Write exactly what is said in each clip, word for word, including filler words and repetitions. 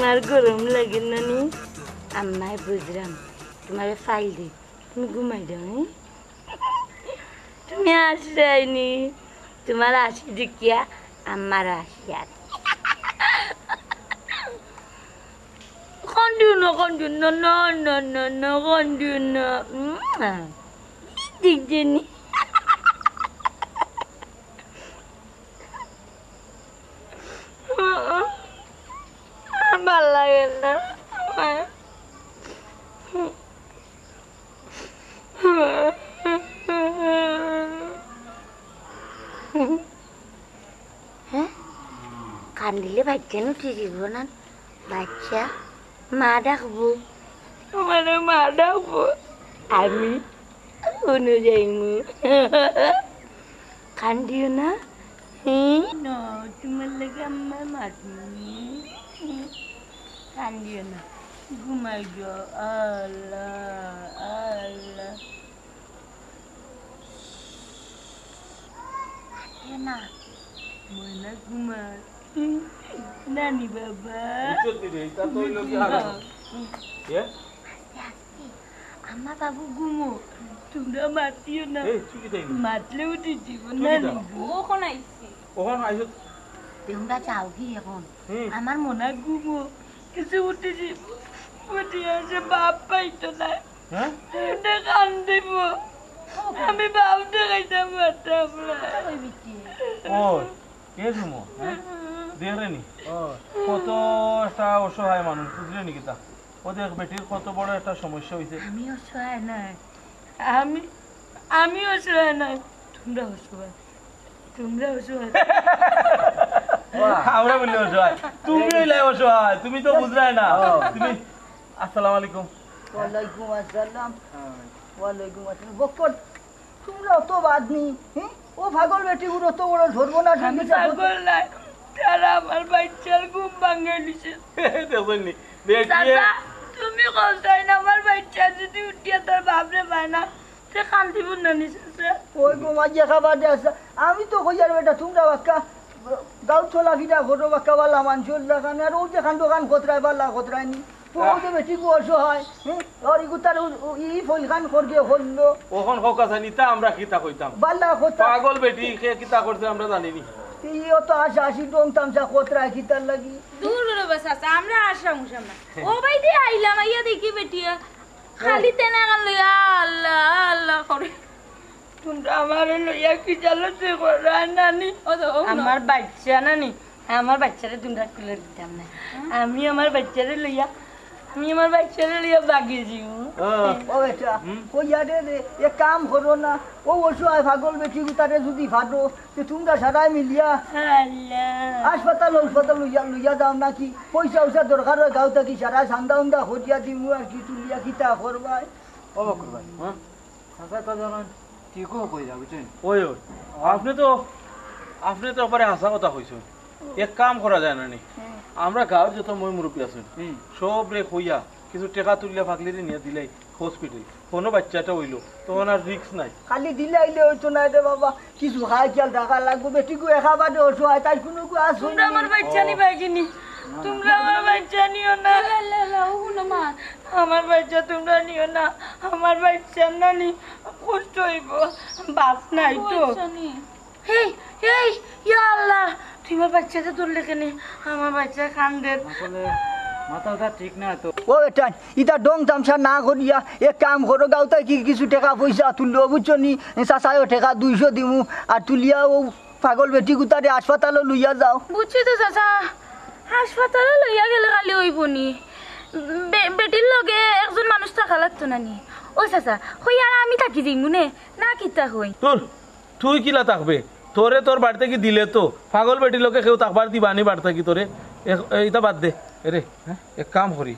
আর গরম লাগে না নি? আম্মায় বুঝলাম, তোমারে ফাইল দি, তুমি ঘুমাই যাও, হ্যাঁ? তুমি আসরায়নি, তোমার আসি দেখিয়া আমার আসি আর। কন্দিও না, কন্দিও না, না, না, না, না, কন্দিও না। উম, ঠিক জানি। আর ভালা লাগে না। হ্যাঁ? কান্দিলে বাচ্চা নুটি দিব না। বাচ্চা মা ডাকবো। তোমারে মা ডাকবো। আমি অনু যাইমু। কান্দিও না। হ্যাঁ? না, তোমার লাগে আমার মাত নেই। কান্দিও না। ঘুমাই যাও। আল্লাহ, আল্লাহ। কান্দিও না। ময়না ঘুমায়। নানি বাবা। বুঝছো তুই রে? এটা তো হইলো কি আর? এ? আস্তে আস্তে। আমার বাবু ঘুমো। তোমরা মাতিও না। এই, তুই কি তাই? মাতলে উঠি দিব। তুই কি নানি তাই? গো। ও কোন আইছি? ওখানে আইসো। তোমরা যাও কি এখন? হুম। আমার মনা ঘুমো। কিছু উঠি দিব। উঠি আসে বাপ পাইতো না। হ্যাঁ? এটা কান দিব। আমি বাপ দেখাইতাম পারতাম না। ও, এ ঘুমো, হ্যাঁ? দেখরে নি? ও। কত একটা অসহায় মানুষ, বুঝলে নি কিতা? ও দেখ, বেটির কত বড় একটা সমস্যা হইছে। আমি অসহায় নায়। আমি, আমি অসহায় নায়। তোমরা অসহায়। তোমরা অসহায়। আমরা বললে অসহায়। তুমি হইলে অসহায়। তুমি তো বুঝরায় না। ও। তুমি, আসসালামু আলাইকুম। ওয়ালাইকুম আসসালাম। ওয়ালাইকুম আসসালাম। বক্কর, তোমরা অত বাদ নি, হ্যাঁ? ও পাগল বেটি গুলো তো বড় ধরবো না, আমি ঠিক আছে? পাগল নায়। তারা আমার বাচ্চার ঘুম ভাঙাই দিছে। দেখছেন নি? বেটি চাচা, তুমি কও চাই না, আমার বাচ্চা যদি উঠিয়া তার বাপরে পায় না, তে কান্দিব না নি চাচা? ওই গো মা, যে খাবার দে আছে। আমি তো কইয়ার বেটা, তোমরা বাক্কা গাঁও চলা ফিরা করো, বাক্কা বালা মানুষ লাখান, আর ও যেখান দোকান খতরায়, বালা খতরায় নি। ও যে বেটি গো অসহায়, হ্যাঁ? আর ইগু তার উ-, উ-, ই ফলখান করবে হল্লো। ওখান হোক আছে, নিতা আমরা কিতা কইতাম? বালা কথা। পাগল বেটি, কে কিতা করছে আমরা জানি নি। ই অত আশা আশি ডং তামশা খতরায় কিতার লাগি? দূর রে বাস আছে, আমরা আশা উশা না। ও ভাই দিয়ে আইলাম, আইয়া দেখি বেটিয়া। খালি তেনা গান লইয়া আল্লাহ, আল্লাহ করে। তোমরা আমারে লইয়া কি জ্বালাতে করো, নানি? ও তো, ও না। আমার বাচ্চা নানি, আমার বাচ্চারে তোমরা কুলে দিতাম না। আমি আমার বাচ্চারে লইয়া, আমি আমার বাচ্চারে লইয়া বাগে যাইমু। ও বেটা, হুম? কইয়া দে রে, এক কাম করো না। ও অসহায় পাগল বেটি গুতারে যদি ফাটো, তে তোমরা সারাই মিলিয়া আল্লাহ। হাসপাতাল, হাসপাতাল লইয়া, লইয়া যাও নাকি? পয়সা উসা দরকার হয়, গাঁও থাকি সারা চান্দা উন্দা করিয়া দিমু আর কি, তুলিয়া কিতা করবায়? ও বকর ভাই, হ্যাঁ? চাচা তো জানেন, ঠিকও কইরা, বুঝছেন? ওই, ওই। আপনি তো, আপনি তো একবারে হাছা কথা কইছেন। এক কাম করা যায় না নি? হুম। আমরা গাঁওর যত মই মুরব্বি আছেন, হুম। সবরে কইয়া কিছু টেকা তুলিয়া ফাগলিরে নিয়া দিলাই হসপিটাল। কোনো বাচ্চাটা হইলো, তখন আর রিস্ক নাই। খালি দিলাইলে হইতো না রে বাবা, কিছু খাই খেয়াল রাখা লাগবো। বেটি গো একেবারে অসহায়, তাই কোনো গো আসো তোমরা নি। আমার বাচ্চা নিবায় কিনি? তোমরা আমার বাচ্চা নিও না। লা, লা, লা, ও না মা। আমার বাচ্চা তোমরা নিও না। আমার বাচ্চা নানি কষ্ট হইব। বাপ নাই তো। বাচ্চা নি। এই, এই, ইয়া আল্লাহ, তুই আমার বাচ্চারে ধরলে কেনে? আমার বাচ্চা কান্দের। আসলে মাথা উঠা ঠিক না তো। ও বেটা, ইতা ডং তামশা না করিয়া এক কাম করো, গাঁও থাকি কিছু টেকা পয়সা তুললো, বুঝছো নি? চাচায়ও টেকা দুইশো দিমু, আর তুলিয়া ও পাগল বেটি গুতারে হাসপাতালো লইয়া যাও। বুঝছি তো চাচা, হাসপাতালো লইয়া গেলে খালি অইব নি? বে-, বেটির লগে একজন মানুষ থাকা লাগতো না নি? ও চাচা, কই আর আমি থাকি দিমু নে, না কিতা কই? তোর তুই কিলা থাকবে? তোরে তোর বাড়ি থাকি দিলে তো, পাগল বেটির লগে কেউ থাকবার দিবা নি বাড়ি থাকি তোরে? এ-, এ-, ইতা বাদ দে। এরে, হ্যাঁ? এক কাম করি,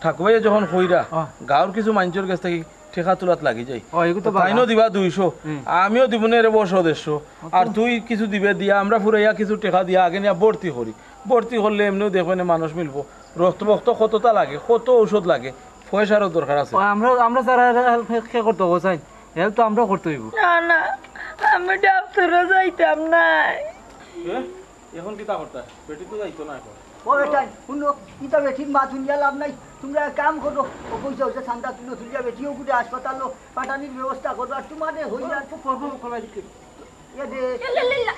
ঠাকুভাইয়ে যখন কইরা, হ্যাঁ। গাঁওর কিছু মাইনষর গেছ থাকি টেকা তুলাত লাগি যাই। ও, এগু তো তাইনও বালা। দিবা দুইশো, হুম। আমিও দিমু নে রে বড় সদস্য। ও তো। আর তুই কিছু দিবে দিয়া, আমরা ফুরাইয়া কিছু টেকা দিয়া আগে নিয়া ভর্তি করি। ভর্তি করলে এমনেও দেখবে নে মানুষ মিলবো। রক্ত বক্ত কততা লাগে, কত ঔষধ লাগে, পয়সারও দরকার আছে। ও, আমরা, আমরা ছাড়া আর help কে করতো, হোসাইন? Help তো আমরাও করতে হইব। না, না, আমি ডাক্তারও যাইতাম না। এ? এখন কিতা করতা? বেটি তো যাইতো না এখন। ও বেটাইন, হুনো, ইতা বেটির মাত হুনিয়া লাভ নাই। তুমরা এক কাম করো, ও পয়সা অইছে চান্দা তুলো, তুলিয়া বেটি অগুরে হাসপাতালো পাঠানির ব্যবস্থা করো। আর তুমারে কইয়ার, করবো, করবো, করবো। এ দে। লা, লা, লা, লা।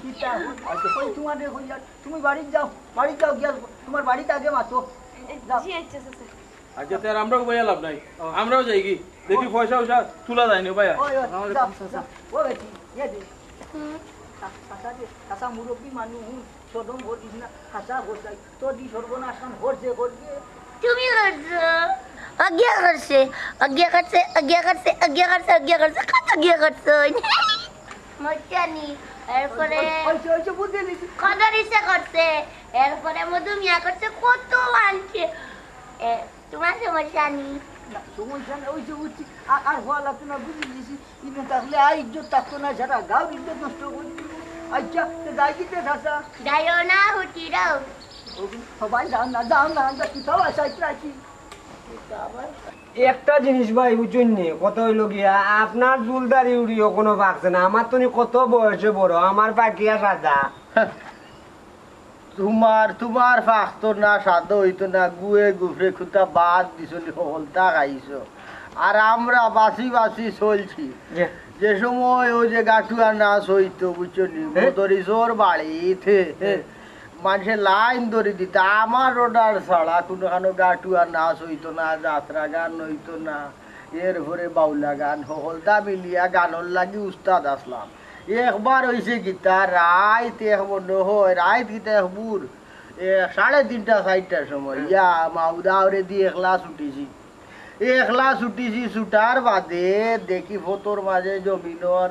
কিতা? আচ্ছা, কই তুমারে কইয়ার, তুমি বাড়িত যাও, বাড়িত যাও গিয়া তুমার বাড়িত আগে মাতো। যাও। জি, আচ্ছা, আচ্ছা, আচ্ছা। আচ্ছা, তে আর আমরাও বইয়া লাভ নাই, আমরাও যাইগি। দেখি পয়সা উসা তুলা যায়নি ভাইয়া। ওই, ওই, যাও, যাও। ও বেটি, এ দে। হুম। কা-, কাকা দে, কাকা মুরব্বি মানুষ, হুন, সদম করিস না, কাকা গোসাই, তোর দি সর্বনাশ কাম করছে, করছে। তুমি করছো। অজ্ঞা করছে, অজ্ঞা করছে, অজ্ঞা করছে, অজ্ঞা করছে, অজ্ঞা করছে, কত অজ্ঞা করছো। মরছানি, এরপরে ওই, ওই, ওই, ওই, বুঝে নিছি। কত রিসে করছে, এরপরে মধুমিয়া করছে, কত মানছে। এ, তোমার সমস্যা নেই। না, সমস্যা নেই, ওই যে বুঝছি, আ-, আর হওয়া লাগতো না, বুঝে নিছি। ইনো থাকলে আর ইজ্জত থাকতো না, সারা গাঁওর ইজ্জত নষ্ট করে দিল। আচ্ছা, তো যাই কি তে চাচা? যাইও না, হুটি রও। ও, সবাই যাও না, যাও না, আমরা কোথাও আসাই রাখি। একটা জিনিস ভাই, বুঝছইন নি? কথা অইলো গিয়া, আপনার চুল দাড়ি উড়িও কোনো পাকছে না। আমার তো নি কত বয়সে বড়, আমার পাকিয়া সাদা। তোমার, তোমার পাকতো না, সাদা অইতো না, গুয়ে গুফরে খুতা বাদ দিছো নি, হকলতা খাইছো। আর আমরা বাঁচি বাঁচি চলছি। যে সময় ওই যে গাটুয়া নাচ অইতো, বুঝছো নি? হ্যাঁ। মদরিসর বাড়িতে, হ্যাঁ। মানষে লাইন ধরি দিতা, আমার অর্ডার ছাড়া কুনুখানো গাটুয়া নাচ অইতো না, যাত্রা গান অইতো না, এরপরে বাউলা গান, হকলতা মিলিয়া গানর লাগি উস্তাদ আছলাম। একবার অইছে কিতা, রাইত এক মনো হয়, রাইত কিতা এক বুর, এ, সাড়ে তিনটা, চাইরটার সময়, হুম। ইয়া, মাউদা ওরে দি একলা ছুটিছি। একলা ছুটিছি, ছুটার বাদে দেখি ফতর মাঝে জমিনর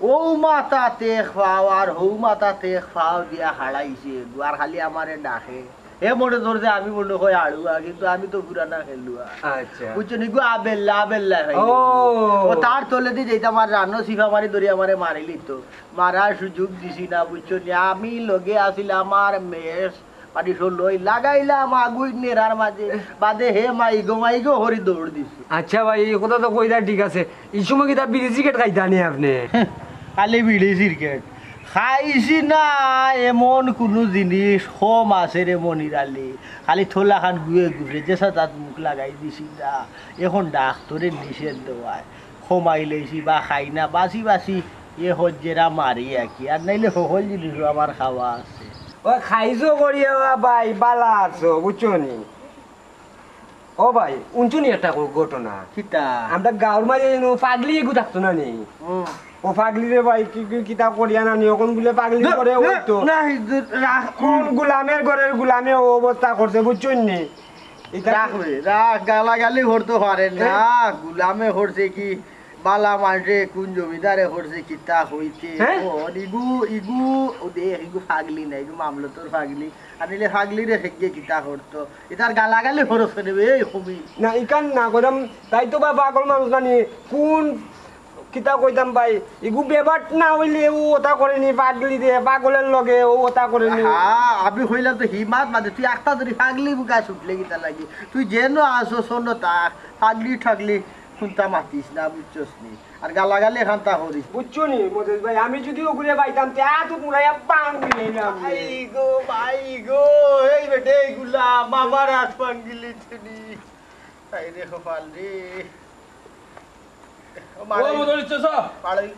অউ মাথাত এক ফাও আর হউ মাথাত এক ফাও দিয়া খাড়াইছে। আর খালি আমারে ডাকে। হে মনে ধরছে আমি মনে হয় আড়ুয়া, কিন্তু আমি তো পুরানা খেলুয়া। আচ্ছা। বুঝছো নি গো, আবেল্লা, আবেল্লা খাই। ও। ও তার তলেদি যাইতাম আর রানো সিফা মারি ধরি আমারে মারিলিতো। মারার সুযোগ দিছি না, বুঝছো নি? আমি লগে আছিল আমার মেষ, পানি সো লই লাগাইলাম আগুই নেড়ার মাঝে। বাদে হে মাইগো, মাইগো হরি দৌড় দিছি। আচ্ছা ভাই, এই কথা তো কইলা ঠিক আছে। এই সময় কিতা বিড়ি সিগারেট খাইতা নি আপনে? খালি বিড়ি সিগারেট খাইছি না, এমন কুনু জিনিস কম আছে রে মনির আলী। খালি থলাখান গুয়ে গুফরে, যেছা তাত মুখ লাগাই দিছি না। এখন ডাক্তরে নিষেধ দেওয়ায় কমাই লইছি বা খাই না, বাঁচি বাঁচি এ হজ্জেরা মারি আর কি। আর নাইলে হকল জিনিসও আমার খাওয়া আছে। ও খাইছো করিয়া বা ভাই, বালা আছো, বুঝছো নি? ও ভাই, হুনছো নি একটা ঘ-, ঘটনা? কিতা? আমরা গাঁওর মাঝে যেন পাগলি এগু থাকতো না নি? হুম। ও পাগলি রে ভাই, কি, কি, কিতা করিয়া না নি? অখন বুলে পাগলি ধুর, করে ধুর, ওই তো। না, ধুর, রাখ। কোন গুলামের ঘরের গুলামে ও অবস্থা করছে, বুঝছো নি? ইতা রাখ রে, রাখ, গালাগালি করতো পারে না। হ্যাঁ? গুলামে করছে কি, বালা মানষে কুন জমিদারে করছে কিতা কইতে। হ্যাঁ? ও, ইগু, ইগু, ও দেখ, ইগু পাগলি না, ইগু মামলতর পাগলি। আর নিলে পাগলি রে হেগে কিতা করতো। ইতার গালাগালি করছে রে, এই কমি। না, ইখান না কইতাম, তাই তো বা পাগল মানুষ জানি, কুন কিতা কইতাম ভাই, ইগু বেবাট না অইলে ও ওটা করেনি, পাগলি দে, পাগলের লগে ও ওটা করেনি। হ্যাঁ, আমি কইলাম তো হিমাত মাঝে, তুই একটা ধরি পাগলি বুকা ছুটলে কিতা লাগি? তুই যেন আসো, শোনো তা, পাগলি ঠাগলি, শুনতা মাতিস না, বুঝছস নি? আর গালাগালি এখান তা করিস। বুঝছো নি, মজেশ ভাই, আমি যদি ওগুলো পাইতাম, তে আত উড়াইয়া পাং দিলাম। ভাই গো, ভাই গো, এই বেটে, এইগুলা মামার আত পাং দিলি তুই। তাই রে কপাল রে। ও ও, মারাই। মদন ইচ্ছে সব। পাড়াই।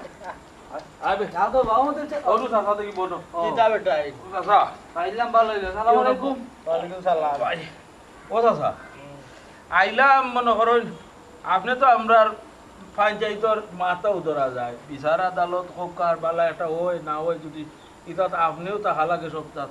আবে। যাও তো, বাবা, মদন ইচ্ছে। অনু চাচা দেখি বলো। ও। কিতা বেটা এই? ও চাচা। পাইলাম ভালো হইলো। সালাম আলাইকুম। ওয়ালাইকুম সালাম। ভাই। ও চাচা। আইলাম মনে করইন, আপনে তো আমরার পঞ্চায়েতর মাথাও ধরা যায়। বিচার আদালত হোক আর বালা একটা হয় না হয় যদি ইতাত আপনেও থাকা লাগে সবতাত।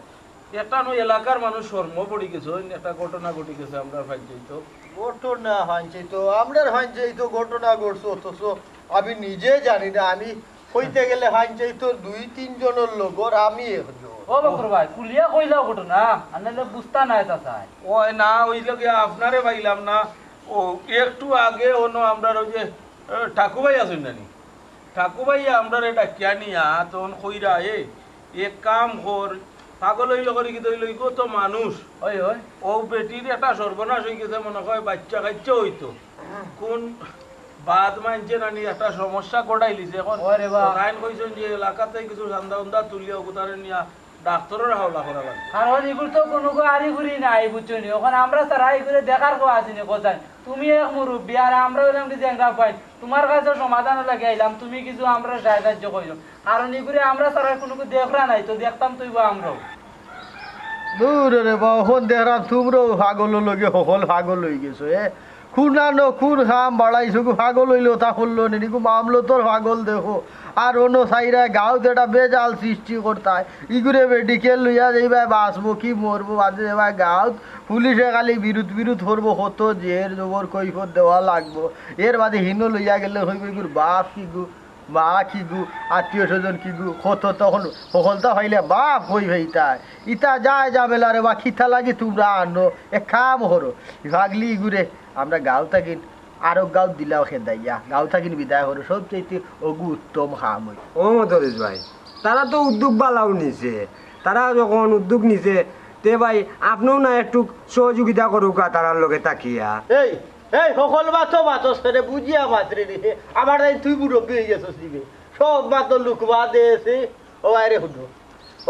একটা নয় এলাকার মানুষ শরমো পড়ি গেছে, ওই একটা ঘটনা ঘটি গেছে আমরার পঞ্চায়েতো। ঘটনা পঞ্চায়েতো, আমরার পঞ্চায়েতো ঘটনা ঘটছে, অথচ আমি নিজে জানি না। আমি কইতে গেলে পঞ্চায়েতর দুই তিন জনের লগর আমি একজন। ও বকর ভাই, খুলিয়া কইলাও ঘটনা, আর নাইলে বুঝতা না এটা চাই। ওই না, ওই লগে আপনারে পাইলাম না। ও একটু আগে অনো আমরার ওই যে, এ, ঠাকু ভাই আছইন না নি? ঠাকু ভাইয়ে আমরারে ডাকিয়া নিয়া তখন কইরা, "এ, এক কাম কর, পাগল অইলে করি কিতা অইলো, ইগু তো মানুষ।" ওই, ওই। ও বেটির একটা সর্বনাশ অই গেছে, মনে হয় বাচ্চা কাচ্চা অইতো। কোন বাদ মানছে না নি, একটা সমস্যা ঘটাইলিছে। এখন ওরে বা। তাইন কইছইন যে এলাকাতে কিছু চান্দা উন্দা তুলিয়া অগুতারে নিয়া ডাক্তরর হাওলা করা লাগবো। কারণ ইগুর তো কুনুগু আড়ি-ফুড়ি নাই, বুঝছো নি? অখন আমরা ছাড়া ইগুরে দেখার কেউ আছে নি, কোথায়? তুমি এক মুরব্বি, আর আমরা অইলাম কি জেংরা পাই। তুমার কাছে সমাধান লাগি আইলাম, তুমি কিছু আমরারে সাহায্য করিও। কারণ ইগুরে আমরা ছাড়া কুনুগু দেখরা নাই, তো দেখতাম তো অইবো আমরাও। দূর রে বা, অখন দেখরাম তুমরাও পাগলর লগে হকল পাগল অইগেছো, এ? কুনানো কুন কাম বাড়াইছো গো, পাগল অইলে অতা করলো নি, ইগু মামলতর পাগল দেখো। আর অনো চাইরায় গাঁওত একটা বেজাল সৃষ্টি করতায়। ইগুরে মেডিকেল লইয়া যাইবায়, বাঁচবো কি মরবো, বাদে যাইবায় গাঁওত, পুলিশে খালি বিরুত বিরুত করবো, কত জের জবর কৈফত দেওয়া লাগবো। এর বাদে হিনো লইয়া গেলে কইবো, "ইগুর বাপ কিগু, মা কিগু, আত্মীয় স্বজন কিগু, কত তখন হকলতা পাইলে বাপ কই পাইতায়।" ইতা যায় ঝামেলা রে বা, কিতা লাগি তুমরা আনো? এক কাম করো, ই পাগলি ইগুরে আমরা গাঁও থাকি আরক গাঁওত দিলাও খেদাইয়া, গাঁও থাকি বিদায় করো, সবচাইতে অগু উত্তম কাম অইবো। ও মদরিছ ভাই, তারা তো উদ্যোগ বালাউ নিছে, তারা যখন উদ্যোগ নিছে, তে ভাই আপনেও না একটু সহযোগিতা করুক্কা তারার লগে থাকিয়া। এই, এই, হকল মাতো মাতো সেরে বুঝিয়া মাতরে রে, আমার তাই তুই মুরব্বি অইগেছস দিবে, সব মাতো লুকবা দেছে। ও বাইরে হুনো,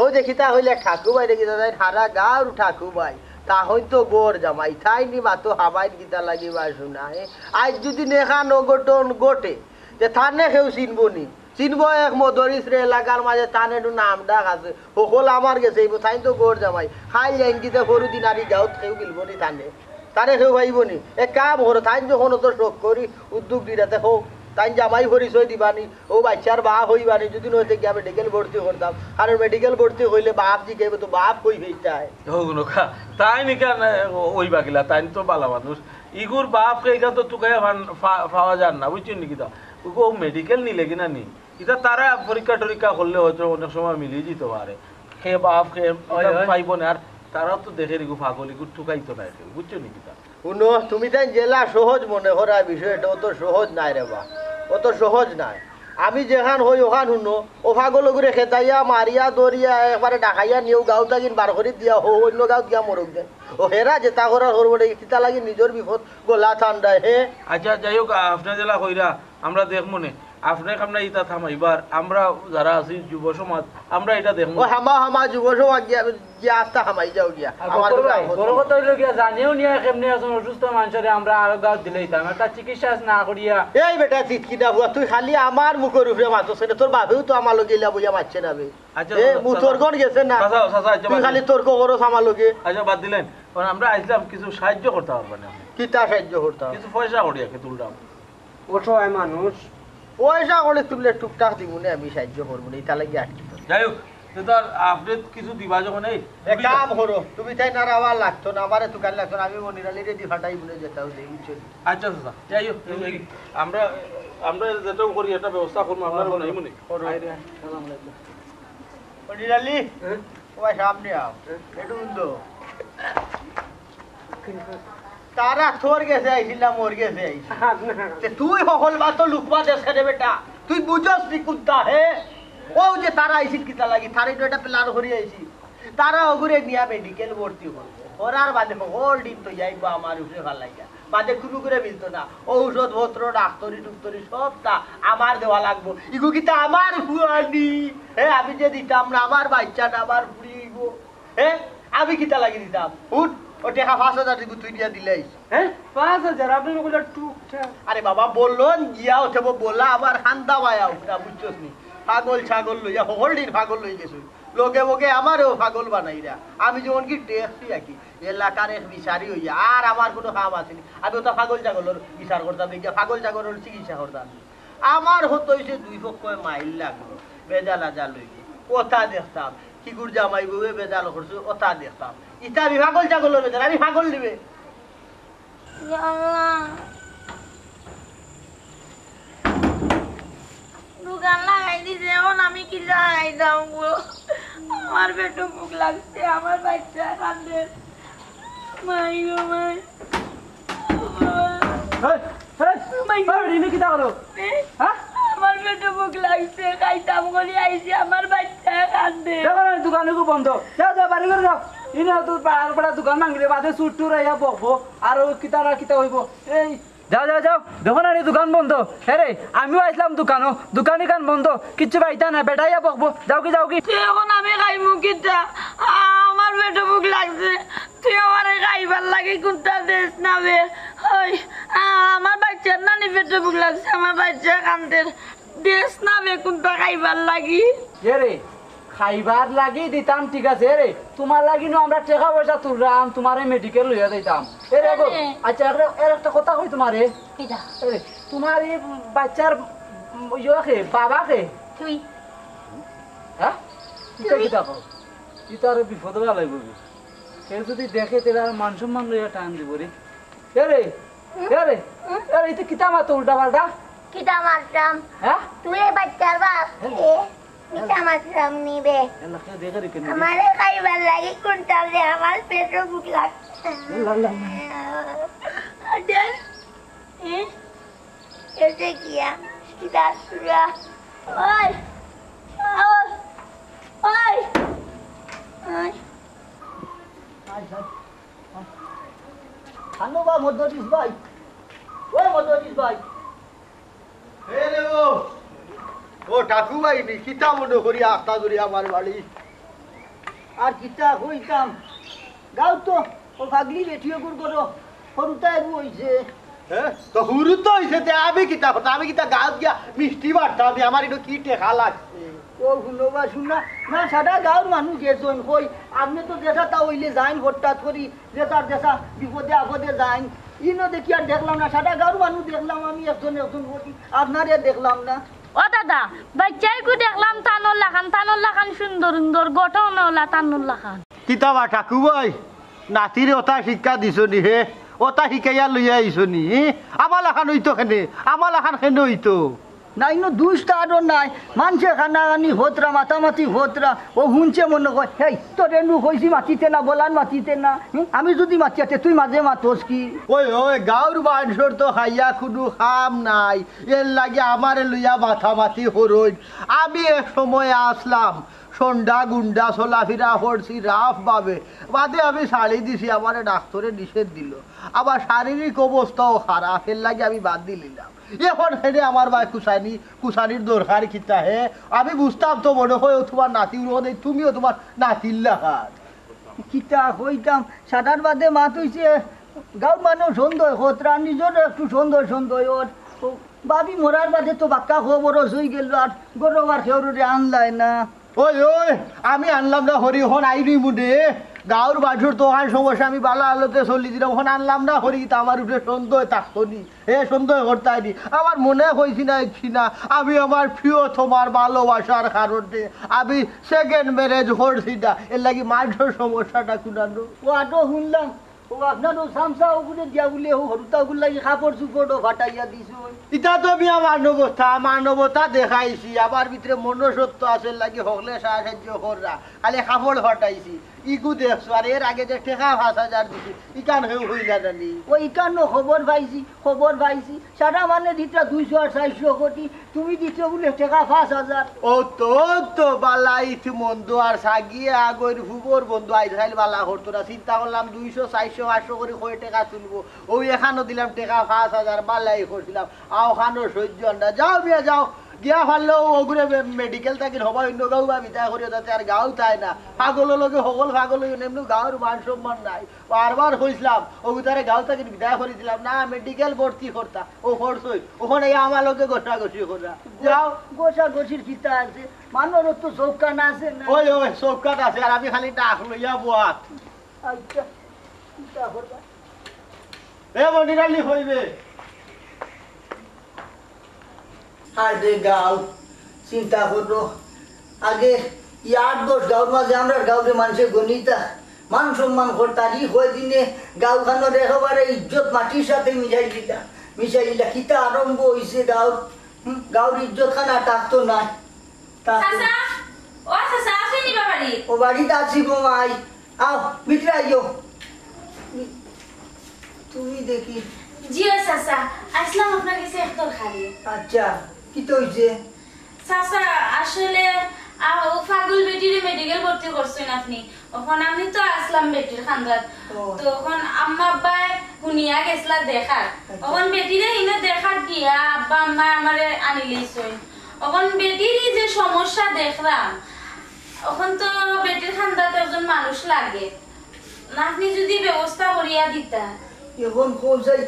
ও যে কিতা কইলে ঠাকু ভাই রে, কিতা তাইন হারা গাঁওর ঠাকু ভাই, তাইন তো ঘর জামাই, তাইন নি মাতো হাবাইন কিতা লাগি বা শুনা, হে? আইজ যুদি নেখান অঘটন ঘটে, তে তানে কেউ চিনবো নি? চিনবো এক মদরিছ রে, এলাকার মাঝে তান একটু নাম ডাক আছে, হকল আমার গেছে আইবো, তাইন তো ঘর জামাই, খাইল যাইন কিতা করু দিন আর ই গাঁওত কেউ গিলবো নি তানে? তারে কেউ পাইবো নি? এক কাম করো, তাইন যখন অত শখ করি উদ্যোগ দিরা, তে কও, তাইন জামাই পরিচয় দিবা নি, অউ বাইচ্চার বাপ অইবা নি, যুদি নয় তে গিয়া মেডিকেল ভর্তি করতাম। কারণ মেডিকেল ভর্তি কইলে বাপ জিকাইবো, তো বাপ কই পাইতায়? ও গুনকা, তাইন ইখান অইবা কিলা, তাইন তো বালা মানুষ। ইগুর বাপরে ইখান তো তুকাইয়া পান-, পা-, পাওয়া যার না, বুঝছইন নি কিতা? অউ মেডিকেল নিলে কিনা নি? ইতা তারা পরীক্ষা-টরীক্ষা করলে হয়তো অনেক সময় মিলি যিতো পারে। কে বাপ, কে অয়, ইতা অয়। পাইবো না। আর তারাও তো দেখের ইগু পাগল, ইগু তুকাইতো নায় কেউ, বুঝছো নি কিতা? হুনো, তুমি তাইন যেলা সহজ মনে করায় বিষয়টা, অত সহজ নায় রে বা, অত সহজ নায়। আমি যেখান কই অখান হুনো, অউ পাগল অগুরে খেদাইয়া, মারিয়া, ধরিয়া, একবারে ডাকাইয়া নিয়া অউ গাঁও থাকি বার করি দিয়া, হউ অইন্য গাঁওত গিয়া মরুক দেন। অউ হেরা যেতা করার করবো রে, কিতা লাগি নিজর বিপদ গলা ঠান্ডায়, হে? আচ্ছা, যাই হোক, আপনে যেলা কইরা, আমরা দেখমু নে। আপনে কামনা ইতা থামাইবার, আমরা যারা আছি যুব সমাজ, আমরা ইটা দেখমু। ও হামা হামা যুব সমাজ গিয়া, গিয়া আস্তা হামাই যাও গিয়া। আর আমার বকর ভাই, বড় কথা অইলো গিয়া, জানিও নিয়া কেমনে একজন অসুস্থ মানষরে আমরা আরক গাঁওত দিলাইতাম, একটা চিকিৎসা না করিয়া। এই বেটা চিটকিটা হুয়া, তুই খালি আমার মুখর উপরে মাতস কেনে, তোর বাপেও তো আমার লগে ইলা বইয়া মাতছে না বে। আচ্ছা, এ, চাচা, মুতর চাচা। গন গেছে না। চাচা, চাচা, আচ্ছা, তুই বাদ খালি দিন। তর্ক করস আমার লগে। আচ্ছা, বাদ দিলাইন। কারণ আমরা আইছলাম কিছু সাহায্য করতা পারবা নি আপনে। কিতা সাহায্য করতাম? কিছু পয়সা করি আর কি তুলতাম। অসহায় মানুষ। পয়সা করি তুললে টুকটাক দিমু নে, আমি সাহায্য করমু নে, ইতা লাগি আর কিতা। যাই হোক, তে তো আর আপনে কিছু দিবা যখন, এই, এক কাম করো, তুমি তাইন আর আমার লাগতো না, আমারে তুকান লাগতো না, আমি মনির আলীরে দি ফাটাইমু নে যেতাউ দেই, বুঝছো নি? আচ্ছা, চাচা, যাই হোক, এই, এই, আমরা, আমরা যেটাও করি, একটা ব্যবস্থা করমু, আপনারা করো, বানাইমু নে। করো। আয় রে, আয়। আসসালামু আলাইকুম। মনির আলী, হ্যাঁ? ও ভাই, সামনে আও। হ্যাঁ? একটু উন্দো। তারা তোর গেছে আইছিল না, মোর গেছে আইছিল? তে তুই হকল মাতো লুকমা দেস কেনে বেটা? তুই বুঝস নি কুন্তা, হে? অউ যে তারা আইছিল কিতা লাগি? তারা ইনো একটা plan করি আইছিল। তারা অগুরে নিয়া মেডিকেল ভর্তি করবো। করার বাদে হকল দিন তো যাইবো আমার উপরে ফালাইয়া। বাদে কুনুগুরে মিলতো না। ঔষধপত্র, ডাক্তরি টুক্তরি সবতা আমার দেওয়া লাগবো। ইগু কিতা আমার ফুয়া নি? হে, আমি যে দিতাম না, আমার বাইচ্চা না, আমার ফুড়ি অইবো। হে, আমি কিতা লাগি দিতাম? হুন, অউ টেকা পাঁচ হাজার দিমু, তুই নিয়া দিলাইস। হে, পাঁচ হাজার? আপনে অগুলা টুকটাক। আরে বাবা, বলন গিয়া উঠবো, বলা আমার হান্দা বায়া উঠা, বুঝছস নি? পাগল ছাগল লইয়া, হকল দিন পাগল লই গেছইন। লগে বগে আমারেও পাগল বানাইরা। আমি যেমন কি দেখছি আর কি, এলাকার এক বিচারি অইয়া, আর আমার কুনু কাম আছে নি? আমি অতা পাগল ছাগলর বিচার করতাম নি, গিয়া পাগল ছাগলর চিকিৎসা করতাম নি। আমার হতো অইছে দুই পক্ষে মাইল লাগলো, বেজাল আজাল অইলো, অতা দেখতাম। কিগুর জামাই বউয়ে বেজাল করছে, অতা দেখতাম। ইতা আমি পাগল ছাগলর বেজাল, আমি পাগল নিবে। ইয়া আল্লাহ। দোকান লাগাই দিছে, এখন আমি কিলা খাইতাম গো? আমার পেটো ভুক লাগছে, আমার বাইচ্চায় কান্দে। মাই গো মাই। এই, এই, মাই গো। এই, ইনো কিতা করো? এ? হ্যাঁ? আমার পেটো ভুক লাগছে, খাইতাম করি আইছি, আমার বাইচ্চায় কান্দে। দেখো না, দোকান ইগু বন্ধ। যাও, যাও, বাড়ি ঘর যাও। ইনো তো পাড়ার পাড়া দোকান ভাঙিলে বাদে চুর টুর আইয়া বকবো। আর অউ কিতা না কিতা অইবো। এই, যাও, যাও, যাও, দেখো না রে, দোকান বন্ধ। হ্যাঁ রে, আমিও আইছলাম দোকানো, দোকান ইখান বন্ধ, কিচ্ছু পাইতা না, বেটাইয়া বকবো। যাওগি, যাওগি। তে অখন আমি খাইমু কিতা? আমার পেটো ভুক লাগছে, তুই আমারে খাইবার লাগি কুন্তা দেস না বে। ওই, আ-, আমার বাইচ্চার নানি পেটো ভুক লাগছে, আমার বাইচ্চা কান্দের, দেস না বে কুন্তা খাইবার লাগি। এ রে, খাইবার লাগি দিতাম, ঠিক আছে। এ রে, তুমার লাগি নু আমরা টেকা পয়সা তুলরাম, তুমারে মেডিকেল লইয়া যাইতাম। এ রে গো, আরে। আচ্ছা, এর, এর একটা কথা কই তুমারে। কিতা? এ রে, তুমার ই বাইচ্চার, উম, ইয়ে কে, বাবা কে? তুই। হ্যাঁ? কিতা, তুই। কিতা কও? ইতা আরো বিপদো ফালাইবো। কেউ যদি দেখে, তাইলে আর মান সম্মান লইয়া টান দিব রে। এ রে, এ রে, এ রে, ইতা কিতা মাতো উল্টা পাল্টা? কিতা মাতরাম? হ্যাঁ? তুই এই বাইচ্চার বাপ? হ্যাঁ। এ, কিতা মাতরাম নি বে? এ, লোকে দেখে রে কেন? আমারে খাইবার লাগি কুন্তা দে, আমার পেটো ভুক লাগছে। এ, লা, লা, লা। আরে, এ, এটা কিয়া? কিতা সুরা? ওই, ওই, ওই, ওই। আয়, আয়। খানো বা মদরিস ভাই। ওই মদরিস ভাই। এ রে ও। ও টাকু ভাই নি, কিতা মনো করি আখতা ধরি আমার বাড়ি? আর কিতা কইতাম? গাঁও তো ও পাগলি বেটিও গুর করো। হুরুতায় বু অইছে। হ্যাঁ? তো হুরুতা অইছে তে আমি কিতা করতাম? আমি কিতা গাঁওত গিয়া মিষ্টি বাটতাম? আমি আমার ইনো কি টেকা লাগছে? ও হুনো বা হুনা, না সারা গাঁওর মানুষ গেছইন কই, আপনে তো যেতা তা অইলে যাইন হঠাৎ করি, যেতার যেতা বিপদে আপদে যাইন। ইনো দেখি আর দেখলাম না, সারা গাঁওর মানুষ দেখলাম, আমি একজন একজন করি, আপনারে দেখলাম না। ও দাদা, বাইচ্চাইগু দেখলাম তানর লাখান, তানর লাখান সুন্দর সুন্দর, গঠন অলা তানর লাখান। কিতা বা ঠাকু ভাই, নাতিরে অতা শিক্ষা দিছো নি হে? অতা শিখাইয়া লইয়া আইছো নি? আমার লাখান অইতো কেনে? আমার লাখান কেনে অইতো? না, ইনো দুষ তারও নাই। মানষে কানাকানি হতরা, মাতামাতি হতরা, ও হুনছে মনো কয়, "হেই, তোরে নু কইছি মাতিতে না, বলান মাতিতে না। হুম? আমি যুদি মাতিয়াতে তুই মাঝে মাতস কি?" ওই, ওই, গাঁওর মানষর তো খাইয়া কুনু কাম নাই। এরলাগি আমারে লইয়া মাতামাতি করইন। আমি এক সময় আছলাম, সন্ডা গুন্ডা চলাফিরা করছি রাফ ভাবে। বাদে আমি ছাড়ি দিছি, আমারে ডাক্তরে নিষেধ দিলো। আমার শারীরিক অবস্থাও খারাপ, এরলাগি আমি বাদ দিলিলাম। এখন হেরে আমার বায় কুসানি, কুসানির দরকার কিতা হে? আমি বুঝতাম তো মনো কয় ও তুমার নাতি উড়ো দেই, তুমিও তুমার নাতির লাখান। কিতা কইতাম, সারার বাদে মাত অইছে, গাঁওর মানুষ সন্দেহ হতরা, নিজরও একটু সন্দেহ সন্দেহ অর। ও, ভাবি মরার বাদে তো বাক্কা খবর অই গেল, আর গরু আর কেউরে আনলায় না। ওই, ওই, আমি আনলাম না হরি, হন আইনি মুডে। গাঁওর বাজুর তো আর সমস্যা, আমি বালা আলোতে চলি দিলাম, হন আনলাম না হরি, তা আমার উপরে সন্দেহ থাকতো নি। এ সন্দেহ করতায় নি। আমার মনে কইছি না, ইচ্ছি না। আমি আমার প্রিয় তুমার ভালোবাসার কারণে আমি সেকেন্ড ম্যারেজ করছি না। এরলাগি মানষর সমস্যাটা কুনানো। ও আটো হুনলাম, ও আপনার ও সামসা ওগুলো দিয়া বলে ও হরুতা ওগুলো লাগি কাপড় চুপড়ও ফাটাইয়া দিছো। ইটা তো মিয়া মানবতা, মানবতা দেখাইছি। আমার ভিতরে মনুষ্যত্ব আছে লাগি হকলে সাহায্য কররা। খালি কাপড় ফাটাইছি। ইগু দেখছো, আর এর আগে যে টেকা পাঁচ হাজার দিছি, ইখান কেউ কইলা না নি? ও ইখানও খবর পাইছি, খবর পাইছি। সারা মানে দিতরা দুইশো আর চাইরশো কোটি, তুমি দিছো বুলে টেকা পাঁচ হাজার। ও তো, ও তো বালা ইতি মন্দ আর সাগিয়ে আগর ফুবর বন্ধু আইজ খাইল বালা করতো না। চিন্তা করলাম দুইশো, চাইরশো, পাঁচশো করি কয় টেকা তুলবো। ও এখানো দিলাম টেকা পাঁচ হাজার, বালাই করছিলাম। আও খানো সহ্য অর না। যাও মিয়া যাও। গিয়া পারলে ও ওগুরে মে-, মেডিকেল থাকি হবা অন্য গাঁও বা বিদায় করিও, তাতে আর গাঁও তাই না। পাগলর লগে হকল পাগল অইন, এমনি গাঁওর মান সম্মান নাই। বারবার কইছিলাম, ওগুতারে গাঁও থাকি বিদায় করি দিলাম না, মেডিকেল ভর্তি করতা। ও করছই, ওখানে আমার লগে ঘষাঘষি করা। যাও। ঘষাঘষির কিতা আছে? মানুষর তো চোখ কান আছে না। ওই, ওই, চোখ কান আছে, আর আমি খালি ডাক লইয়া বওয়া। আচ্ছা, কিতা করবা? এ মনির আলী কইবে। হায় রে গাঁও, চিন্তা করো। আগে ই আট দশ গাঁওর মাঝে আমরার গাঁওরে মানষে গনিতা, মান সম্মান করতা, ই কয়দিনে গাঁওখানোর একেবারে ইজ্জত মাটির সাথে মিশাই দিলা, মিশাই দিলা। কিতা আরম্ভ অইছে গাঁওর, হুম, গাঁওর ইজ্জত খান আর থাকতো নায়। তা চাচা, ও চাচা, আছইন নি বাড়িত? ও বাড়িত আছি গো মাই। আও, ভিতরে আইও। তুমি দেখি। জি ও চাচা, আইছলাম আপনার গেছে এক দরকারে। আচ্ছা, কিতা অইছে? চাচা, আসলে, আ, ও পাগল বেটিরে মেডিকেল ভর্তি করছইন আপনি। অখন আমি তো আছলাম বেটির কান্দাত। ও। তো অখন আম্মা আব্বায় হুনিয়া গেছলা দেখাত। অখন বেটিরে ইনো দেখাত গিয়া আব্বা আম্মা আমারে আনিলিছইন। অখন বেটির যে সমস্যা দেখলাম, অখন তো বেটির খান্দাত একজন মানুষ লাগে। আপনি যদি ব্যবস্থা করিয়া দিতা। অখন কও যাই,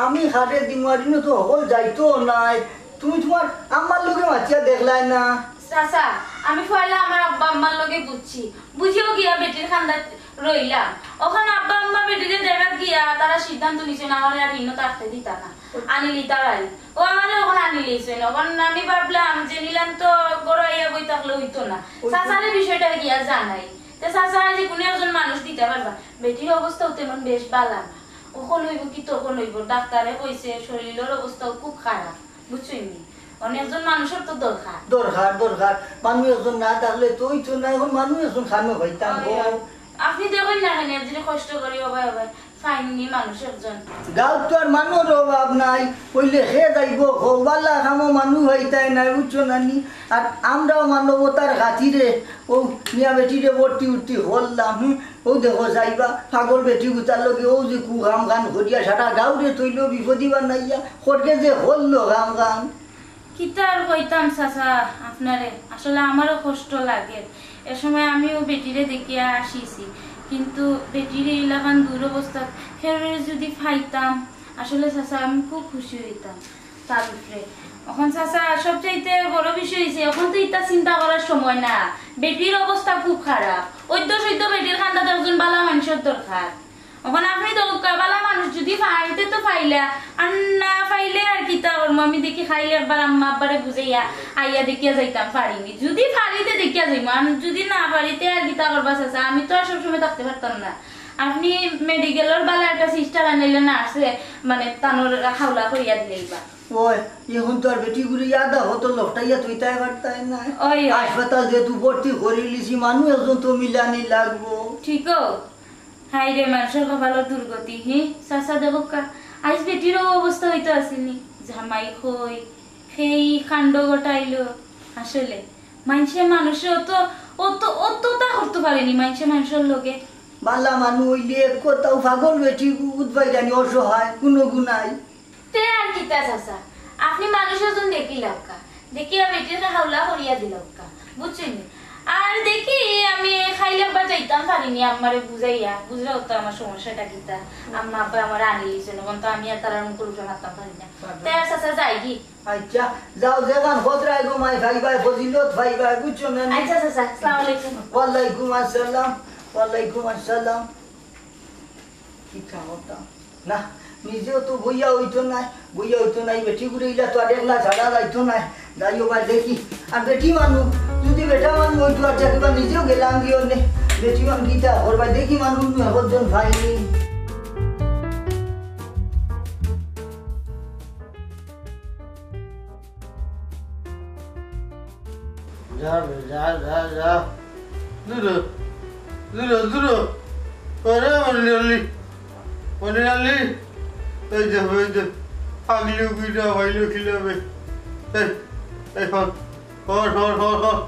আমি কারে দিমু, আর ইনো তো হকল যাইতো নায়। তুমি তুমার আম্মার লগে মাতিয়া দেখলায় না? চাচা, আমি পয়লা আমার আব্বা আম্মার লগে বুঝছি, বুঝিও গিয়া বেটির খান্দাত রইলাম। অখন আব্বা আম্মা বেটিরে দেখাত গিয়া তারা সিদ্ধান্ত নিছইন আমারে আর ইনো থাকতে দিতা না, আনিলিতা বাড়ি। ও আমারে অখন আনিলিছইন। অখন আমি ভাবলাম যে নিলাম তো ঘরো আইয়া বই থাকলে অইতো না। চাচারে বিষয়টা গিয়া জানাই। তে চাচা যে কুনু একজন মানুষ দিতা পারবা। বেটির অবস্থাও তেমন বেশ বালা না। অখন অইবো কি তখন অইবো, ডাক্তারে কইছে শরীলর অবস্থাও খুব খারাপ। বুঝছইননি? অনেক জন মানুষর তো দরকার। দরকার, দরকার। মানুষ একজন না থাকলে তো অইতো না। অখন মানুষ একজন খানো পাইতাম। অয়, অয়। আপনি দেখইন না কেনে, যদি কষ্ট করি, অবায় অবায় পাইননি মানুষ একজন। গাঁওত তো আর মানুষর অভাব নাই, অইলে কে যাইবো, কও, বালা কামো মানুষ পাইতায় নায়, বুঝছো না নি? আর আমরাও মানবতার খাতিরে অউ মিয়া বেটিরে ভর্তি উর্তি করলাম, হুম? অউ দেখো যাইবা, পাগল বেটি গুতার লগে অউ যে কুকাম খান করিয়া সারা গাঁওরে তৈল বিপদি বানাইয়া, খড়গে যে করলো কাম খান। কিতা আর কইতাম চাচা আপনারে, আসলে আমারও কষ্ট লাগে। এ সময় আমিও বেটিরে দেখিয়া আসিছি, কিন্তু বেটিরে ইলাখান দুরবস্থা, কেউরে যদি পাইতাম, আসলে চাচা আমি খুব খুশি অইতাম তার উপরে। অখন চাচা সবচাইতে বড় বিষয় অইছে, অখন তো ইতা চিন্তা করার সময় না, বেটির অবস্থা খুব খারাপ। অইদ্য সইদ্য বেটির খান্দাত একজন বালা মানুষর দরকার। অখন আপনি তো উক্কা বালা মানুষ যদি পাইন তে তো পাইলা, আর না পাইলে আর কিতা করমু? আমি দেখি খাইলে একবার আম্মা আব্বারে বুঝাইয়া আইয়া দেখিয়া যাইতাম পারিনি। যদি পারি তে দেখিয়া যাইমু, আর যদি না পারি তে আর কিতা করবা চাচা? আমি তো আর সবসময় থাকতে পারতাম না। আপনি মেডিকেলর বালা একটা সিস্টার আনাইলে না আছে, মানে তানর হাওলা করিয়া দিলেই বা। ওই, অখন তো আর বেটি গুলি ইয়াদা হতো লফটাইয়া তুই তাই পারতাই না। ওই, ওই। হাসপাতাল যেহেতু ভর্তি করিলিছি, মানুষ একজন তো মিলানি লাগবো। ঠিকও। হায় রে, মানুষর কপালর দুর্গতি, হি? চাচা দেখউক্কা, আইজ বেটিরও অবস্থা অইতো আছিল নি। জামাই কই, সেই কাণ্ড ঘটাইলো। আসলে, মাইনষে মানুষে অত, অত, অততা করতো পারেনি, মাইনষে মানুষর লগে। বালা মানুষ অইলে এক কথাও পাগল বেটি উদ্ভাই জানি অসহায়, কুনু গুনাই। তে আর কিতা চাচা, আপনি মানুষ একজন দেখিলাউক্কা, দেখিয়া বেটিরে হাওলা করিয়া দিলাউক্কা, বুঝছইন নি? আর দেখি আমি খাইলে একবার যাইতাম পারিনি, আম্মারে বুঝাইয়া, বুঝরাও তো আমার সমস্যাটা কিতা, আম্মা আব্বা আমারে আনিলিছইন, অখন তো আমি আর তারার মুখর উপরে মাততাম পারি না। তে আর চাচা যাইগি। আচ্ছা, যাও, যেখান খতরায় গো মাই পাইবায়, ফজিলত পাইবায়, বুঝছো না নি? আচ্ছা চাচা, আসসালামু আলাইকুম। ওয়ালাইকুম আসসালাম, ওয়ালাইকুম আসসালাম। কিতা করতাম? না, নিজেও তো বইয়া অইতো নায়, বইয়া অইতো নায়, বেটি গুরে ইলা তো আর একলা ছাড়া যাইতো নায়। যাইও বা দেখি, আর বেটি মানুষ, যদি বেটা মানুষ অইতো আর দেখবা নিজেও গেলাম গিয়ে নে, বেটি মানুষ কিতা করবা, দেখি মানুষ নু একজন পাইনি। যা বে, যা, যা, যা। দূর হ, দূর হ, দূর হ। ওরে মনির আলী, মনির আলী। এই যে, এই যে, পাগলি উগলি না হইল কি লবে? এই, এই, হর, হর, হর, হর, হর।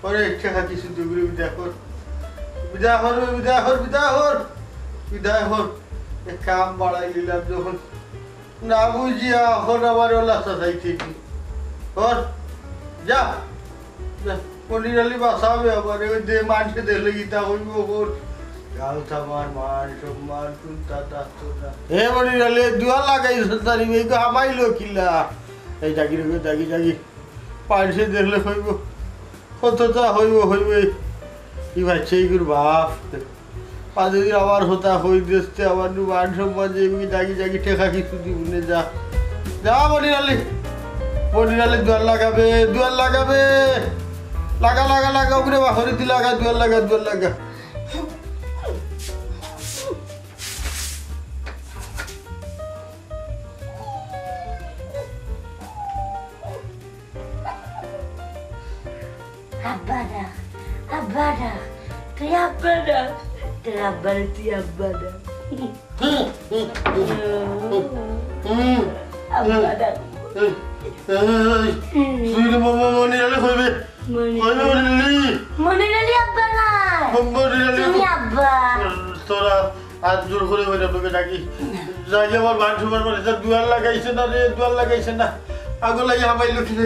ওরে, ইচ্ছা খাচ্ছি শুধু করে বিদায় কর। বিদায় কর, বিদায় কর, বিদায় কর। বিদায় কর। এক কাম বাড়াই দিলাম যখন। না বুঝিয়া অখন আবার ওলা সাজাই থেকে। ওর, যা। যা। মনির আলী বাঁচাবে আবার, ওই যে মানষে দেখলে কিতা কইব ওর। গাঁওত আমার মান সম্মান কোনটা থাকতো না। এ মনির আলী, দুয়ার লাগাই সরকারি, এই তো হামাইলো কিলা। এই জাগি রে, জাগি, জাগি। মানষে দেখলে কইব, কতটা হইব, হইবে। কি ভাই, সেই গুর বাপ। পাঁচ দিন আমার হতা হই দেখতে, আমার নু মান সম্মান যে এমনি জাগি জাগি ঠেকা কিছু দিব নে, যা। যা মনির আলী। মনির আলী দুয়ার লাগাবে, দুয়ার লাগাবে। লাগা, লাগা, লাগা, উপরে বাহরি দি লাগা, দুয়ার লাগা, দুয়ার লাগা। আব্বা ডাক, আব্বা ডাক, তুই আব্বা ডাক, তোর আব্বারে তুই আব্বা ডাক। আব্বা ডাক। এই, এই, এই, তুই রে বাবা, মনির আলী কইবে। মনির কইবে মনির আলী। মনির আলী আব্বা না। মনির আলী। তুমি আব্বা। তোরা হাত জোর করি কইরাম তোরে, জাগি। জাগি, আমার মান সম্মান মানে তার দুয়ার লাগাইছে না রে, দুয়ার লাগাইছে না। আগুন লাগি হামাইলো কি রে?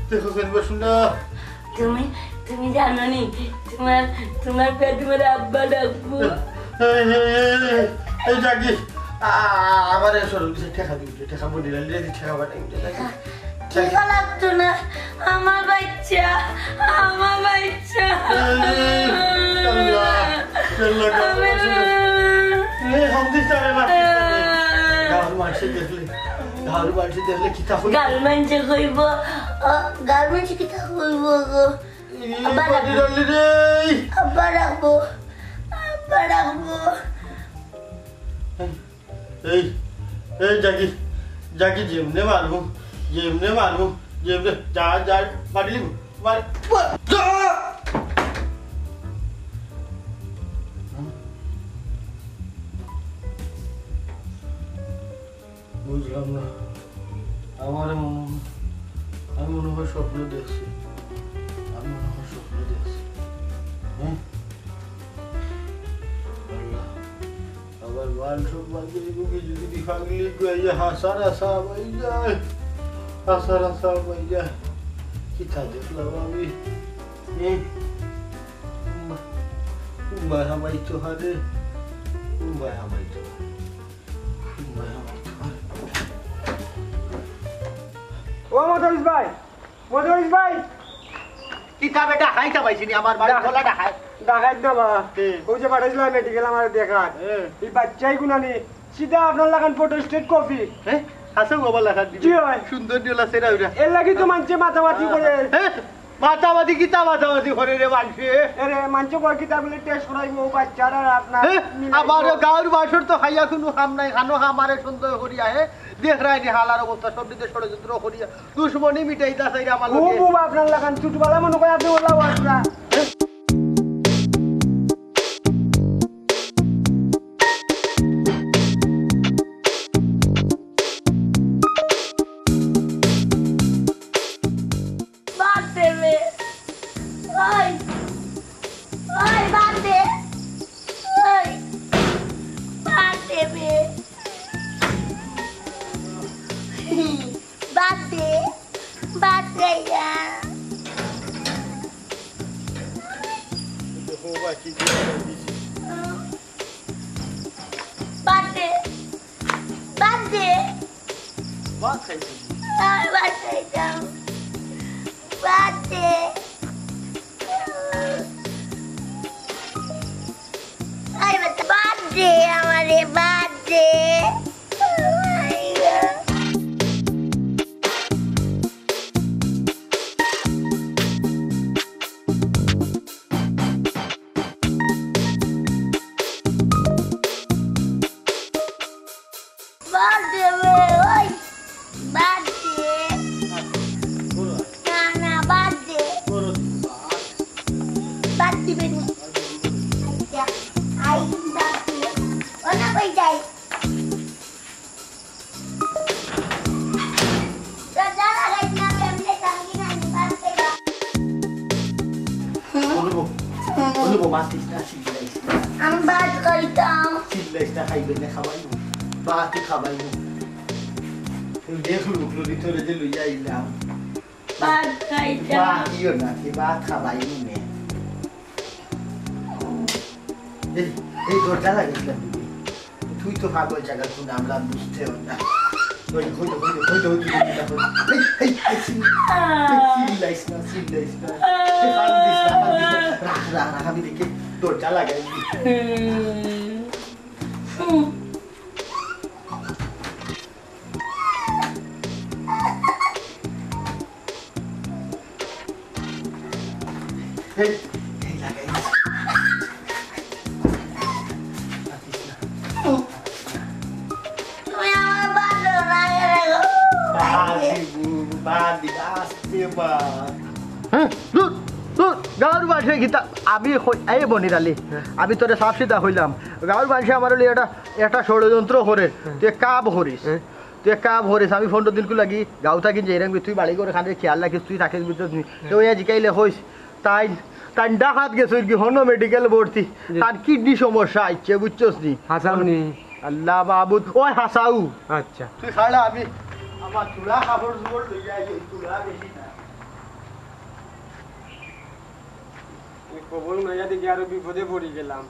দেখো, কইবা শুনা। তুমি, তুমি জানো নি, তোমার, তোমার পেট তোমার আব্বা ডাকবো। এই, এই, এই, এই, এই জাগি, আ-, আ-, আমারে সরম দিছে, টেকা দিবি, টেকা বনি রাখলে টেকা পাঠাই, টেকা। টেকা লাগতো না, আমার বাচ্চা, আমার বাচ্চা। এই, আল্লাহ, আল্লাহ, আমি এই, হাম দিস না রে, মার। গাঁর মানষে দেখলে, গাঁর মানষে দেখলে কিতা কইবো? গাঁর মানষে কইবো, আ, গাঁর মানষে কিতা কইবো গো? এই আব্বা পানি ডাকবো। ডাললি রে। আব্বা ডাকবো, আব্বা ডাকবো। এই, এই জাগি, জাগি যেমনে মারমু, যেমনে মারমু, যেমনে, যা, যা, মারিলি, মার, যা। বুঝলাম না। আমার মনে হয়, আমি মনে হয় স্বপ্ন দেখছি। আমি মনে হয় স্বপ্ন দেখছি। হ্যাঁ? আল্লাহ। আবার মান সম্মান দিয়ে বুকে যদি বিফাগলি গিয়ে হাসার আশা পাই যায়। হাসার আশা পাই যায়। কিতা দেখলাম আমি? হ্যাঁ? উম্মা, উম্মা হামাই তো হারে। উম্মা হামাই তো হারে। ও মদরিস ভাই, মদরিস ভাই। কিতা বেটা, হাইটা পাইছিনি আমার বাড়ি ডাক-, খোলা ডাকায়। ডাকাইত না বা। হুম। ওই যে পাঠাইছিলাম মেডিকেল আমার দেখাত। হুম। এই বাচ্চাই গুনানি সিধা আপনার লাখান ফটো স্টেট কপি। হ্যাঁ? আছে বাবা লেখা দিবি। জি হয়। সুন্দর নিয়ে আছে না ওরা। এর লাগি তো মানষে মাতামাতি করে। হ্যাঁ? মাতামাতি কিতা মাতামাতি করে রে মানষে? আরে, মানষে কয় কিতা বলে টেস্ট করাইবো, বাচ্চারা আর আপনার হ্যাঁ? মিলাইবো। আমার গাঁর বাসর তো খাইয়া কুনু কাম নাই, খানো আমারে সন্দেহ করিয়া, হে? দেখরায়নি হালার অবস্থা, সব দিকে ষড়যন্ত্র করিয়া, দুশমনি মিটাইতা চাইরা আমার ও লগে। বাবা, আপনার লাখান ছোটবেলা মনে কয় আপনি ওলা ওয়াসরা। বাদ দে রে। ওই, ওই, বাদ দে। ওই, বাদ দে রে। বাদ দে, বাদ দে না। বাদ দে, বাদ দে। ভাত খাইছি। আর ভাত খাইতাম। বাদ দে। এই বেটা, বাদ দে আমারে, বাদ দে। বাদ দে রে, ওই, বাদ দে। না, না, বাদ দে। বাদ দিবে নি। আচ্ছা, আই, বাদ দে। ও না, কই যাই? বলবো, বলবো, মাতিস না, চিল্লাইস না। আমি ভাত খাইতাম। চিল্লাইস না, খাইবে না, খাওয়াইবো। ভাতই খাওয়াইবো। তুই দেখ, লোক লুরি তোরে যে লইয়া আইলাম। ভাত খাইতাম। ভাত দিও না, তুই ভাত খাওয়াইবো নে। এই, এই দরজা লাগাইছিলাম দিদি। তুই তো পাগল জায়গা, কোন আমরা বুঝতে হবে না। ওই, ওই, ওই, ওই, ওই, ওই, ওই, ওই, এই, এই, এই, চিল-, এই, চিল্লাইস না, চিল্লাইস না। এই, কান্দিস না, কান্দিস না। রাখ, রাখ, রাখ, আমি দেখে দরজা লাগাই দিই। এই, এই লাগাই। তুমি আমার বাদ দাও না, এরে গো। বাদ দিব, বাদ দিব, আস্তে বাদ। হ্যাঁ, দূর, দূর, গাঁর মানষে কিতা, আমি কই, এই বনির আলী, হ্যাঁ। আমি তোরে সাফ সিধা কইলাম, গাঁর মানষে আমার লাগি একটা, একটা ষড়যন্ত্র করের, হ্যাঁ। তুই এক কাম করিস, হ্যাঁ। তুই এক কাম করিস, আমি পনরো দিন লাগি গাঁও থাকি যাইরাম, তুই বাড়ি ঘর খানির খেয়াল রাখিস, তুই থাকিস ভিতরে তুই। তো ওই জিকাইলে কইস, তাই তাইন ঢাকাত গেছইন গি, হনো মেডিকেল ভর্তি। জি। তার কিডনি সমস্যা আইছে, বুঝছস নি? হাছাউ নি? আল্লাহ মাবুদ, ওই হাছাউ। আচ্ছা। তুই খাড়া, আমি আমার তুলা কাপড় চোপড় লইয়া আই, ওই তুলা বেশি না। এই খবর লইয়া দেখি আরো বিপদে পড়ি গেলাম।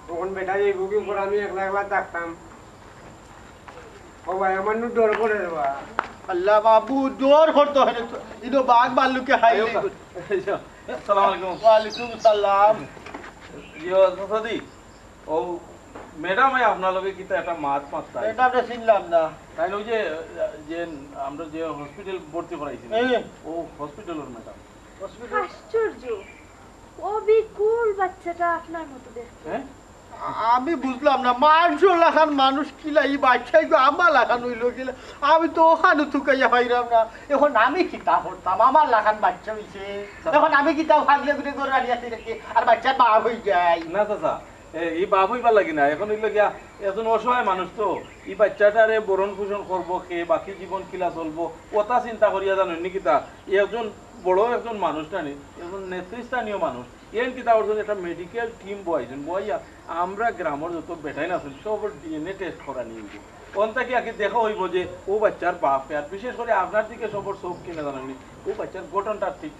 তখন বেটা যাইব কি করে, আমি একলা একলা থাকতাম। ও ভাই, আমার নু ডর করে রে বা। আল্লাহ মাবুদ, ডর করতো হয় না তো। ইনো বাঘ ভাল্লুকে খাই আইও নি। কা। আসসালামু আলাইকুম। ওয়ালাইকুম সালাম। ইয়ো, চাচাজি, ও ম্যাডাম, এই আপনার লগে কিতা একটা মাত মাততা। ম্যাডামরে চিনলাম না। তাই ওই যে, যে আমরা যে হসপিটাল ভর্তি করাইছি, হ্যাঁ। ও হসপিটালর ম্যাডাম। হসপিটাল? আশ্চর্য, অবিকল বাচ্চাটা আপনার মতো দেখতে। হ্যাঁ? আমি বুঝলাম না, মানুষর লাখান মানুষ কিলা, ই বাচ্চাই তো আমার লাখান অইলো কিলা। আমি তো ওখানে তুকাইয়া পাইলাম না। এখন আমি কিতা করতাম, আমার লাখান বাচ্চা অইছে। এখন আমি কিতা ভাগলে গুনে করে আনি আছি নাকি? আর বাচ্চার বাপ হই যায়। না চাচা, এ, ই বাপ হইবার লাগি না। এখন অইলো গিয়া, একজন অসহায় মানুষ তো, ই বাচ্চাটারে ভরণ পোষণ করবো কে, বাকি জীবন কিলা চলবো, ওটা চিন্তা করিয়া জানেন নি কিতা? ই একজন বড় একজন মানুষ নানি, একজন নেতৃস্থানীয় মানুষ। এন কিতা করছেন, একটা মেডিকেল টিম বয়াইছেন, বয়াইয়া আমরা গ্রামর যত বেটাইন আছেন, সবর ডিএনএ টেস্ট করানি অইবো। অন থাকি আগে দেখা অইবো যে ও বাচ্চার বাপ কে, আর বিশেষ করে আপনার দিকে সবর চোখ কিনা জানেন নি, ও বাচ্চার গঠনটা ঠিক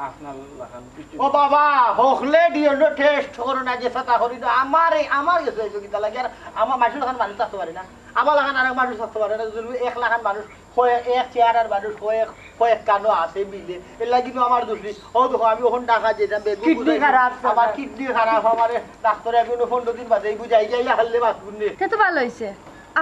আপনার লাখান কিছু। ও বাবা, হকলে ডিএনএ টেস্ট করো না, যে সাথে করি না, আমার এই, আমার গেছে এই যোগিতা লাগে, আর আমার মাসুল খান মানুষ থাকতে পারে না, আমার লাখান আরেক মানুষ থাকতে পারে না, যদি এক লাখান মানুষ হয়, এক চেহারার মানুষ হয়, এক, হয় এক কানো আছে মিলে, এর লাগি তো আমার দোষ নেই। ও দেখো, আমি ওখান ঢাকা যেতাম, বেগু কিডনি বুঝাইছি, খারাপ, স্যার। আমার কিডনি খারাপ, আমার ডাক্তারে আমি অন্য পনেরো দিন বাদে বুঝাই গিয়া হারলে বাঁচবুন নে। তে তো ভালা অইছে,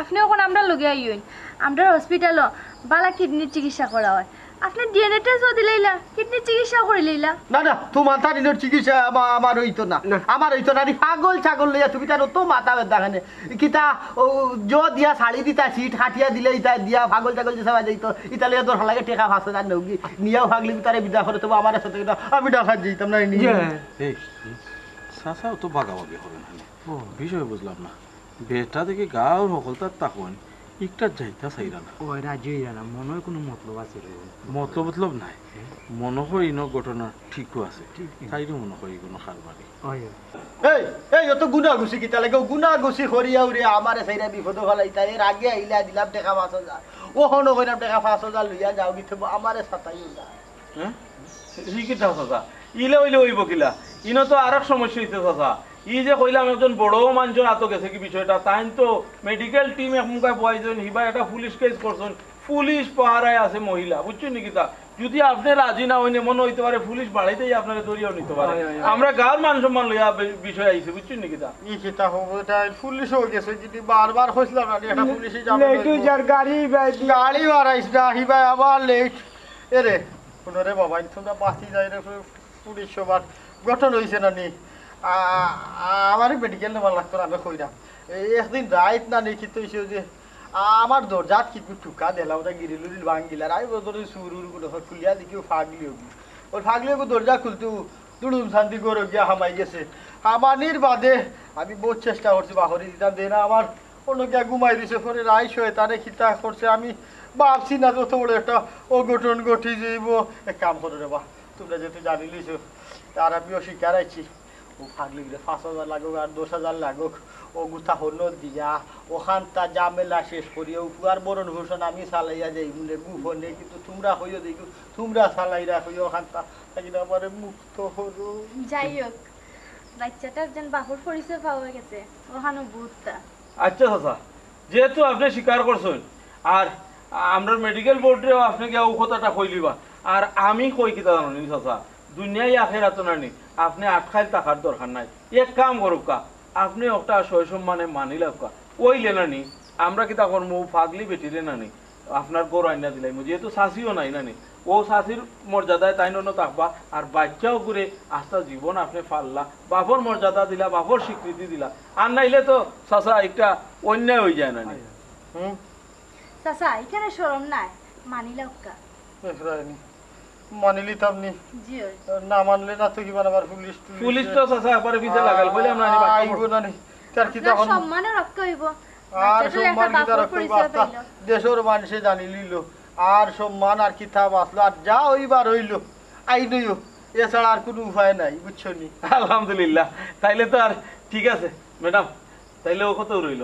আপনে অখন আমরার লগে আইন, আমরার হসপিটালো বালা কিডনির চিকিৎসা করা হয়। আপনে ডিএনএ টেস্টও দিলাইলা, কিডনির চিকিৎসাও করিলাইলা। না, না, তুমার তার ইনোর চিকিৎসা আমা-, আমার অইতো না। না। আমার অইতো না, আরে পাগল ছাগল লইয়া তুমি তার অত মাথা ব্যথা কেনে? কিতা, ও, জো দিয়া ছাড়ি দিতা, সিট কাটিয়া দিলে ইতা দিয়া পাগল ছাগল যে সবাই যাইতো, ইতা লইয়া দরকার লাগে টেকা পাঁচ হাজার নেওগি, নিয়াও পাগলি তারে বিদায় করে, তবু আমার সাথে কিতা, আমি ঢাকাত যাইতাম না, নি। জি। এই, চাচাও তো বাগাবাগি করেন, ও। বিষয় বুঝলাম না। বেটা দেখি গাঁওর হকলতার তখন একটা যাইতা চাইরা না। ও রাজি অইরা না, মনে হয় কোনো মতলব আছে রে। মতলব মতলব নাই। হ্যাঁ। মনে হয় ইনো ঘটনা ঠিকও আছে। ঠিক। তাইরও মনে হয় কোনো কারবারি। ওই, ওই। এই, এই, অত গুনাগুছি কিতা লাগে? ও গুনাগুছি করিয়া উড়ে আমারে চাইরা বিপদো ফালাইতা। এর আগে আইলা দিলাম টেকা পাঁচ হাজার। অখনো কইলাম টেকা পাঁচ হাজার লইয়া যাওগি, আমারে সাতাইও না। হ্যাঁ? ই কিতা চাচা? ইলা অইলে অইবো কিলা? ইনো তো আরক সমস্যা অইছে চাচা। ই যে কইলাম একজন বড় মানুষর আতো গেছে কি বিষয়টা, তাইন তো মেডিকেল টিম এক মুখায় বয়াইছইন, হিবা একটা পুলিশ কেস করছইন, পুলিশ পাহারায় আছে মহিলা, বুঝছইন নি কিতা? যদি আপনে রাজি না অইন, মনে অইতে পারে পুলিশ বাড়িতেই আপনারে ধরিয়াও নিতে পারে। হয়, হয়, হয়। আমরা গাঁওর মান সম্মান লইয়া বে-, বিষয় আইছে, বুঝছইন নি কিতা? ই কিতা হবো, এটা পুলিশও গেছে, যদি বারবার কইছিলাম না, একটা পুলিশে যাবে লেটু না। যার গাড়ি বাড়ি। গাড়ি বাড়াইছ না, হিবা আবার লেট। এরে, হুনো রে বাবা, ইন তোমরা বাঁচি যাই রে, পুলিশ সবার গঠন অইছে না নি? আ-, আ-, আমারে মেডিকেল নেওয়া লাগতো না, আমি কইরাম। এই একদিন রাইত না নি, কিতা অইছে যে, আ-, আমার দরজাত কিগু টুকা দিলা, ওটা গিরিল উরিল ভাঙ্গিলা, আর আমি বদরে সুর উর করে খুলিয়া দেখি ও ফাগলি অগু। ওই ফাগলি অগু দরজা খুলতু, দুড়ুম শান্তি করে গিয়া হামাই গেছে। হামানির বাদে আমি বহুত চেষ্টা করছি, বাহরি দিতাম, দে না আমার অনো গিয়া ঘুমাই দিছে, পরে রাই শয়তানে কিতা করছে, আমি ভাবছি না যত বড় একটা অঘটন ঘটি যাইব। এক কাম করো রে বা, তোমরা যেহেতু জানি লইছো, তার আমিও শিকার আইছি। ও ফাগলিরে পাঁচ হাজার লাগুক আর দশ হাজার লাগুক, ও গুতা হনো দিয়া, ওখানতা ঝামেলা শেষ করিয়া, ও ফুয়ার ভরণ পোষণ আমি চালাইয়া যাই মনে গোপনে, কিন্তু তোমরা কইও দেখো, তোমরা চালাইরা কইও ওখানতা, তাই না, আমারে মুক্ত করো। যাই হোক, বাচ্চাটার যেন বাপর পরিচয় পাওয়া গেছে, ওখানো ভূতটা। আচ্ছা চাচা, যেহেতু আপনে স্বীকার করছইন, আর আমরার মেডিকেল বোর্ডরেও আপনে গিয়া ও কথাটা কইলিবা। আর আমি কই কিতা জানো নি চাচা, দুনিয়ায় আখেরাতো না নি, আপনে আটকাইল থাকার দরকার নাই। এক কাম করুক্কা, আপনে একটা সয় সম্মানে মানিলাউক্কা, অইলে না নি, আমরা কিতা করমু, ও ফাগলি বেটিরে না নি, আপনার ঘরো আইনা দিলাইমু, যেহেতু চাচিও নাই না নি, ও চাচির মর্যাদায় তাইন অনো থাকবা, আর বাচ্চাও করে আস্তা জীবন আপনে পাললা, বাপর মর্যাদা দিলা, বাপর স্বীকৃতি দিলা, আর নাইলে তো চাচা একটা অন্যায় অই যায় না নি। হুম। চাচা, ইখানো শরম নাই, মানিলাউক্কা। এ, রায়নি, মানিলিতাম নি। জি, অয়। না মানলে না তো কিবা আবার পুলিশ টুলিশ। পুলিশ তো চাচা একবারে পিছে লাগাল, কইলাম না নি, বাক্কা আইবো না নি। তার কিতা আপনার অখন সম্মানও রক্ষা অইবো। আর বাচ্চাটাও সম্মান একটা কিতা বাপর রক্ষা অইবো? পরিচয় আস্তা পাইলো। দেশর মানষে জানিলিলো। আর সম্মান আর কিতা বাঁচলো? আর যা অইবার অইলো। আইন অইও। এছাড়া আর কোনো উপায় নাই, বুঝছো নি? আলহামদুলিল্লাহ, তাইলে তো আর ঠিক আছে ম্যাডাম, তাইলে ও কত রইল?